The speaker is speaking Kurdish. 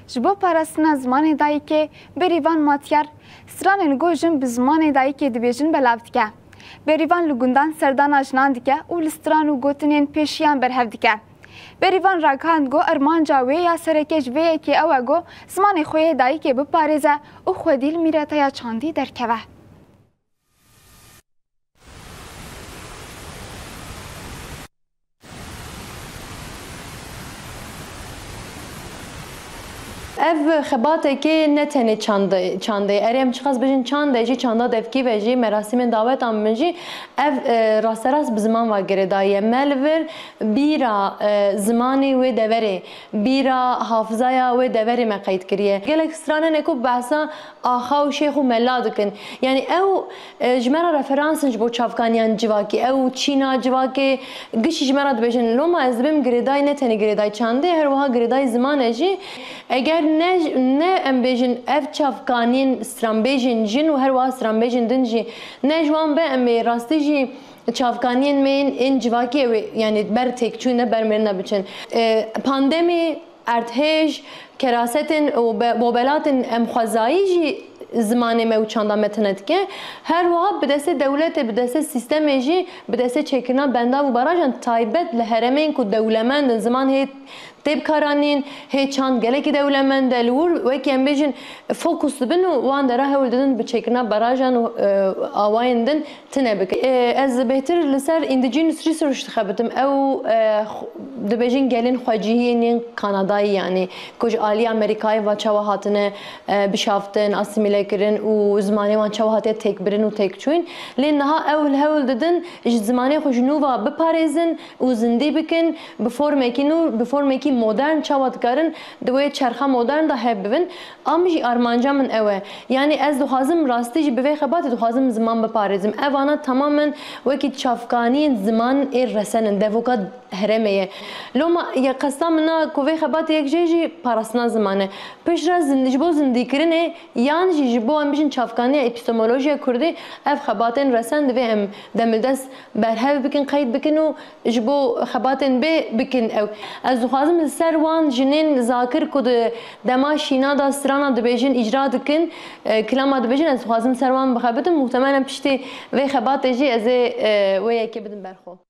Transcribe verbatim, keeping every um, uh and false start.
Ji bo parastina zimanê dayikê, Berîvan Matiyar stranên ku jin bi zimanê dayikê dibêjin belav dike. Berîvan li gundan serdana jinan dike û li stran û gotinên pêşiyan berhev dike. Berîvan ragihand ku armanca wê ya sereke ji vê yekê ew e ku zimanê xwe yê dayikê biparêze û xwedî li mîreteya çandî derkeve. Ev xebatekê ne tenê çandê, çandê, erê em çiqas bijin çandê jî, çanda devkî ve jî, merasîmên dawetan min jî, ev, e, rasterast bi ziman ve girêdayî ye. Me li vir bîra, e, zimanê wê deverê, bîra hafizaya wê deverê me qeyd kiriye. Gelek stranên ku behsa axa û şêx û mela dikin. Yanî ew, e, ji me re referans in ji bo çavkaniyan civakî. Ew çîna civakê gişî ji me re dibêjin. Loma ez dibêm girêdayî, ne tenê girêdayî çandê, her wiha girêdayî zimanê jî. Eger ne, ne em bêjin ev çavkaniyên stranbêjên jin û her wiha stranbêjên din jî ne ji wan be, em ê rastî jî çavkaniyên me yên, ên civakî ew ê, yanî ber têkçûn ne ber mêrine biçin. E, pandemî, erdhêj, kerasetên û be-, bobelatên em xwezayî jî zimanê me û çanda me tune dike. Her wiha bi destê dewletê, bi destê sîstemê jî, bi destê çêkirina bendav û barajan taybet li herêmên ku dewlemend in, ziman hê tê bikaranîn, hê çand gelekî dewlemend e, li wir wekî em bêjin fokus dibin û wan dera hewl didin bi çêkirina barajan û, e, awayên din tune bike. E, ez bêhtir li ser indigenous research dixebitim. Ew, e, xw-, dibêjin gelên xwecihiyên yên Kanadayî, yanî ku ji alî Amerîkayê ve çawa hatine, e, bişaftin, asîmîle kirin û zimanê wan çawa hatiye têkbirin û têkçûn. Lê niha ew li hewl didin ji zimanê xwe ji nû ve biparêzin û zindî bikin, bi formekî nû, bi formekî modern çawa dikarin di wê çerxa modern de hev bibin. A min jî armanca min ew e. Yanî ez dixwazim rastî jî bi vê xebatê dixwazim ziman biparêzim. Ev ana tamamen wekî çavkaniyên ziman ê resen in, devoka herêmê ye. Loma ya qesta min a ku vê xebatê yek jê jî parastina ziman e. Piştre zind-, ji bo zindîkirinê yan jî ji bo em bijin çavkaniya epîstemolojiya kurdî ev xebatên resen divê em demildest berhev bikin, qeyd bikin û ji bo xebatên bê bikin ew. Ez dixwazim li ser wan jinên zakir ku di dema şîna de strana dibêjin, îcra dikin, e, kilama dibêjin, ez dixwazim ser wan bixebitim. Muhtemelen piştî vê xebatê jî ez ê, e, wê yekê bidim ber xwe.